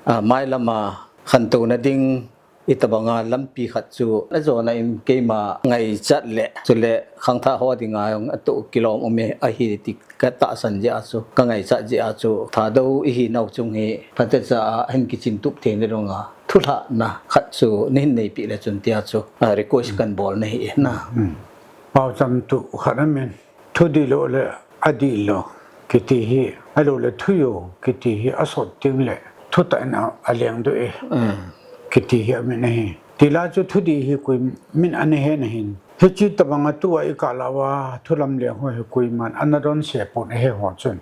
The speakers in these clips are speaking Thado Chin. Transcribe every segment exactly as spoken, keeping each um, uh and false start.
A, mailam a khantouna ding itobang a lampi khat chu ajona in keima ngaichat le chule khangthah ho dinga jong atoh kilom um e ahi ti katahsan jeh a chu, kangaichat jeh a chu, Thadou ihinau chung hi phatecha a hin kichintup thei nading a thulhahna khat chu nahin neipeh le chun tia chu, a, request kanbol nahi e na. Paocham tu khat amin. Thudihlou le adihlou kiti hi, ahilouleh thujou kiti hi asot teng le thutah in a, alengdoh e kiti hi amin ahi. Tila chu thudih hi koi min ana he nahin. Hiche tobang a tua ikah lah uva thulam leng ho hi koiman ana donse pon ahe ho chun.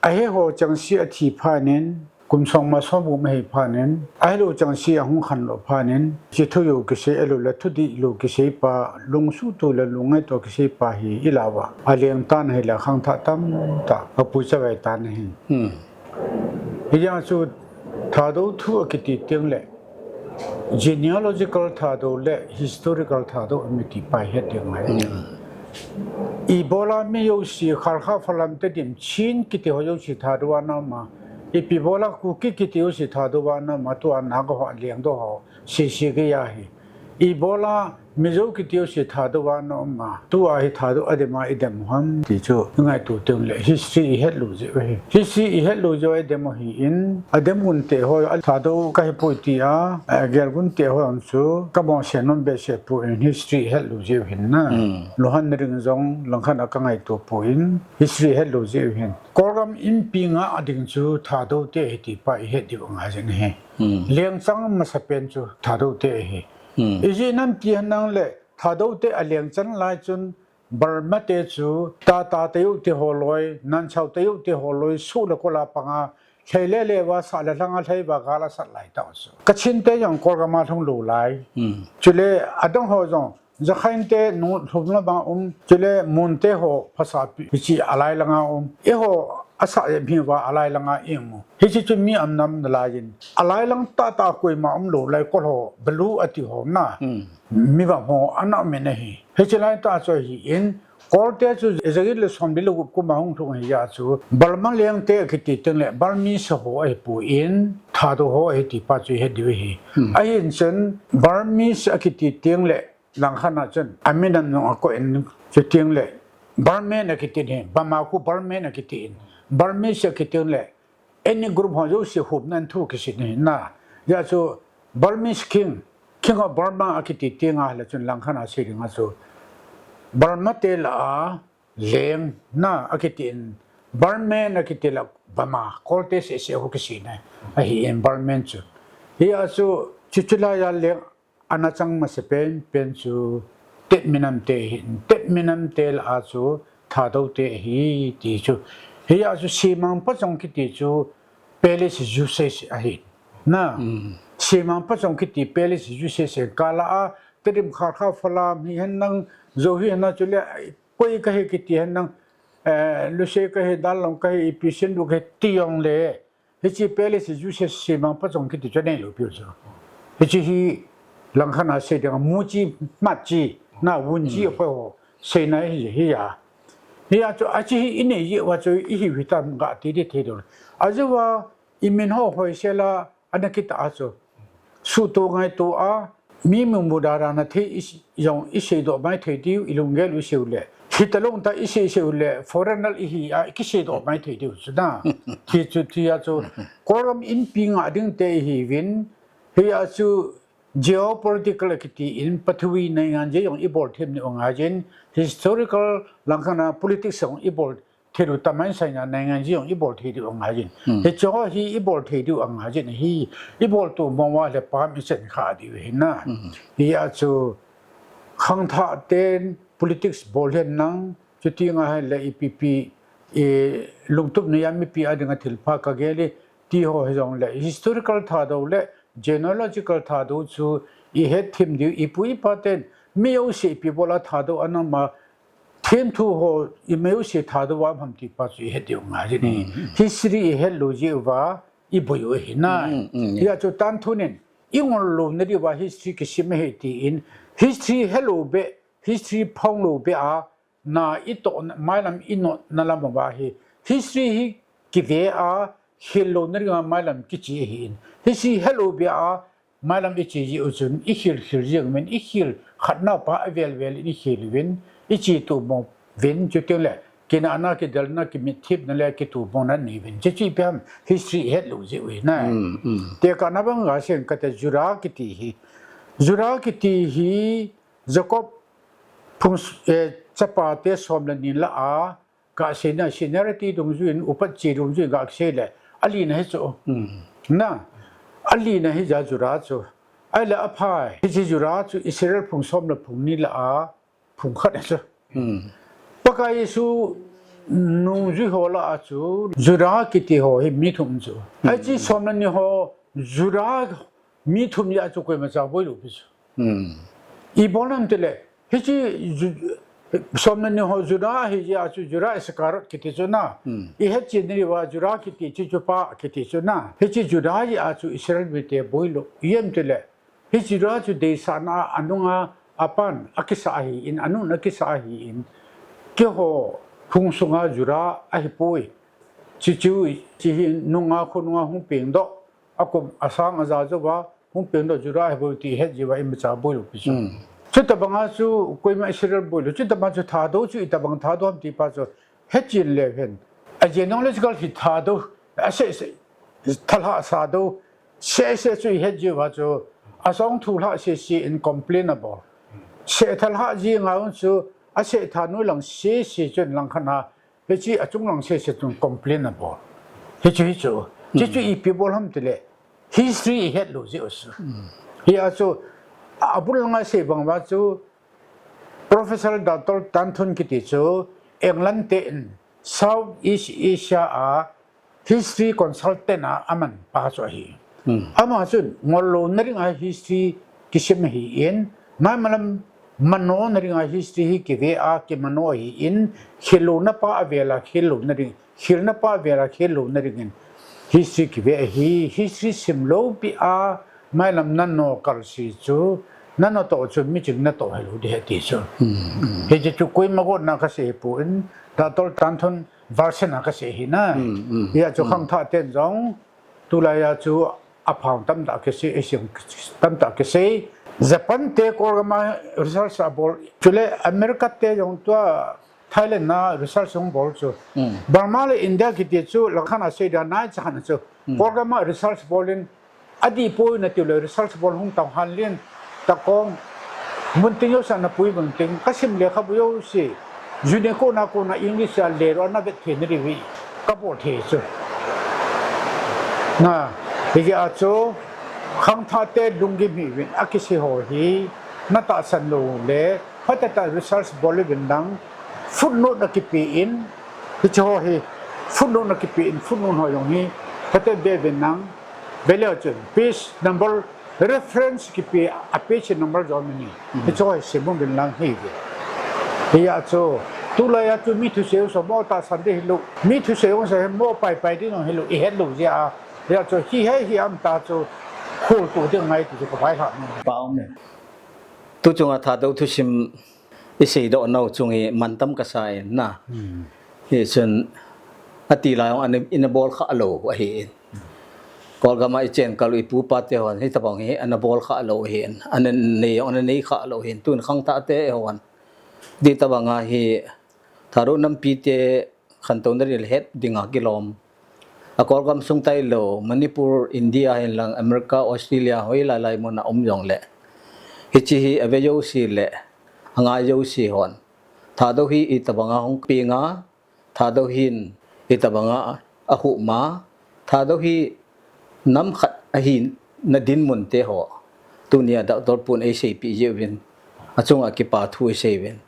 Ahe ho chengse athi phat in, kum somnga somgup ahi phat in, ahilou chengse ahung khanlou phat in, hiche thujou kisei ahilouleh thudihlou kisei pa, lungsuhtoh le lungngaito kisei pa hi ilah uva aleng tan ahile khangthah tamtah apui chavai tan ahi. Hijeh a chu Thadou thu akiti teng le genealogical Thadou le historical Thadou ahi ti pa ihet ding ahi. Ibola mi jouse Khalkha, Falam, Tedim, Chin kiti ho jouse Thadou a ana um a, ipi bola Kuki kiti jouse Thadou a ana um a, tua Naga ho, Lengdo ho, sese geiya hi. Ibola Mizo kiti jouse Thadou a ana um a, tua hi Thadou adem a idem u ham ti chu ingaito teng le history ihet lou jeh u ahi. History ihet lou jeh u a idem u ahin, adem gun te ho, Thadou kahipoi tia, eh, gel gun te ho jong chu kabonse nom behseh poi, history ihet lou jeh u ahin na. Lunghanna ding jong langkhat a kangaito poi, history ihet lou jeh u ahin. Kolgam Inpi nga a ding chu Thadou te ahi ti pa ihet diu angai jin ahi. Lengchang masapen chu Thadou te ahi. Ijeh inem ti henlang le Thadou te alengchan lai chun Burma te chu Tata te jou te ho loi, Nanchao te jou te ho loi, suh le kol a panga, lhei le le uva, sah le lhanga lhei uva gal asat lai tah chu. Kachin te jong Kolgam a lhung lou lai. Chule adang ho jong Jakhain te nung lhum lam a um, chule Mon te ho Phasapi, hiche alai langa um. Eiho asah jep hi uva alai langa imu. Hiche chu mi um nam nalai in, alai lang tahtah koima umlou lai, kol ho, Balu ati ho na. Mi vang ho ana um in ahi. Hiche lai tah chu ahin, Kol te chu jagit le somli le gup kum a hung lhung ahi a chu, Burma leng te akiti teng le Burmese ho ahipoi, Thadou ho ahi ti pa chu ihet diu ahi. Ahin chun Burmese akiti teng le langkhat a chun amin an jong akoh in, chuteng le Burman akiti in, Burma khu Burman akiti in, Burmese akiti in le any group ho jouse hupna in thu kisei in ahi na. Hijeh a chu Burmese king, King of Burma akiti teng ahile chun langkhat a sei ding a chu Burma te lah a leng na akiti in, Burman akiti lah a Burma, Kol te seh seh khu kisei na ahin Burman chu. Hijeh a chu chuche lai a leng ana chang masapen pen chu Tet minam te ahin, Tet minam te lah a chu Thadou te ahi ti chu. Hijeh a chu Semang Pachong kiti chu palace usage ahi na. Semang Pachong kiti palace usage ahi. Kal a Tedim, Khalkha, Falam hihen lang, Zou hihen lang, chule koi kahi kiti hen lang, eh, Lusei kahi, Danlong kahi, ipi Senduk kahi ti jong le, hiche palace usage Semang Pachong kiti chu anei lou piu chu. Hiche hi langkhat a sei ding a, muchi, matchi, na vunji aphai ho seina ahi, hijeh a. Hijeh a chu achi hi inei jeh uva chu ihiu hitam gah ti ding thei lou. Ajeh uva imin ho hoisel a ana kitah a chu, suhto ngaito a, mi mumudara na thei i, jong iseidoh mai thei diu, ilunggel u isei u le, hitalou tah isei sei u le, foreigner ihi a, ikiseidoh mai thei diu chu na. Ti chu, ti a chu, Kolgam Inpi nga ding te ihiuvin, hijeh a chu geopolitical akiti in, pathwi naingan jeh jong ibol them diu angai jin, historical langkhat a politics jong ibol thei diu, tamain saina naingan jeh jong ibol thei diu angai jin. Hiche ho hi ibol thei diu angai jin ahi, ibol tou mong uva le pam ichan kha diu ahi na. Hijeh a chu khangthah ten politics bol hen lang, chuti nga hen le ipi pi, i lungtup nei a mipi a dinga thilpha kagel e ti ho hijong le historical Thadou le genealogical Thadou chu ihet them diu, ipu ipa ten mi jouse ipi bol a Thadou ana um a, themthu ho, ima jouse Thadou a um ham ti pa chu ihet diu angai jin ahi. History ihet lou jeh uva iboi u ahi na. Hijeh a chu tun tunin ingol louna diuva history kisim ahi tin, history helou beh, history phong lou beh a, na itoh, mailam inotna lam uva hi, history hi kive a, khel louna dinga mailam kiche ahin. Hiche helou bia a mailam iche jeh u chun, ikhel khel jeng uvin, ikhel khatna pa avel vel in ikhel uvin, iche tumo uvin, chuteng le, kinahna, kidelna, kimitthipna le kituhmona nei uvin. Chuche chu ipi ham, history ihet lou jeh u ahi na. Tekahna banga seiyin kate, Jura kiti hi. Jura kiti hi Jacob phung, eh, chapate som le ni lah a, kaseina seniority dungjuiyin, upat che dungjuiyin kasei le, alina hi chu. Na, alina hi ja Jura chu. Ahile aphai, hiche Jura chu Israel phung som le phung ni lah a, phung khat ahi chu. Pakai Jesu nungjui ho lah a chu, Jura kiti ho hi mi thum chu. Hiche som le ni ho, Jura mi thum jeh a chu koima cha boi lou pi chu. Ibol ham tile, hiche Ju-, som le ni ho Juda ahi jeh a chu Juda Iscariot kiti chu na. Ihet chen diu va Juda kiti chu, chupa kiti chu na. Hiche Juda jeh a chu Israel mite boi lou. Ijeh ham tile, hiche Juda chu deisahna a anunga apan akisah ahin, anun akisah ahin. Keiho phung sunga Juda ahipoi. Chuchu, hiche hi nunga khonunga hung pengdoh. Akum asang aja jouva, hung pengdoh Juda ahipoi ti ihet jeh uva imacha boi lou pi chu. Chutabanga chu koima Israel boi lou. Chutabang chu Thadou chu itobang Thadou ham ti pa chu hetchen leu hen. A genealogical hi Thadou, aseh seh, thalhah Thadou, seh seh chu ihet jeh uva chu, asong thulhah seh seh in complain abol. Seh thalhah jeh nga un chu, aseh thanoi lang seh seh chun langkhat a, hiche achung lang seh seh chun complain abol. Hichu, hichu. Chuchu ipi bol ham tile, history ihet lou jeh u chu. Hia chu, abul langa sei bang uva chu, Professor Doctor Tanton kiti chu, England te in South East Asia a history consultant a aman pa chu ahi. Ama chun ngol louna dinga history kisim ahin, maimalam manona dinga history hi kive a, kimano ahin, khel louna pa avel a khel louna ding, khelna pa avel a khel louna dingin history kive ahi, history sim lou pi a, mailam nano kalse chu, nano toh chu miching natoh hilou ding ahi ti chu. Hiche chu koima gotna kasei pon, Doctor Tanton version a kasei ahi na. Hia chu khangthah ten jong, tulai a chu aphang tamtah kisei, asem tamtah kisei. Japan te Kolgam a research abol. Chule America te jong tua Thailand a research hung bol chu. Burma le India kiti chu langkhat a sei dia nai chakhat chu. Kolgam a research bol in adih poi natiu le research bol hung tong han lin takong. Mun tin jouse a napui mun tin kasim lekhabu jouse. UNESCO na kona English a le ro na vet thei na diu hi kabol thei chu. Na, hijeh a chu khangthah te lunggim hih uvin akisei ho hi natahsan lou le, phatah tah research bol uvin lang, footnote akipe in, hiche ho hi footnote akipe in, footnote ho jong hi phatah be uvin lang, ve leu chun page number reference kipe a page number jong mani. Hiche ho hi sim uvin lang hi ve. Hijeh a chu, tulai a chu mi thusei u sa mo tahsan ding hilou. Mi thusei u sa hi mo paipai ding jong hilou, ihet lou jeh a. Hijeh a chu, hi hei hi am ta chu, khol tu ding ngai ti chu kavailhah nom. Pa um e. Tu chunga Thadou thusim iseidoh nau chung hi mantam kasa in na. Hichun ati lai jong ana, ina bol kha lou ahin. Kolgam a ichen kal u ipu ipa te hon hitabang hi ana bol kha lou ahin. Ana nei jong ana nei kha lou ahin. Tun khangthah te hon hitabang a hi Thadou nampi te khantouna ding le het dinga kilom. A Kolgam sung tailou, Manipur, India hin lang, America, Australia, hoilai lai mun a um jong le, hiche hi ave jouse le, angai jouse hon, Thadou hi itabang a hung peng a, Thadou hin itabang a ahuh ma, Thadou hi nam khat ahina dinmun te ho, tunia Doctor pun eiseipeh jeh uvin, achunga kipa thu isei uvin.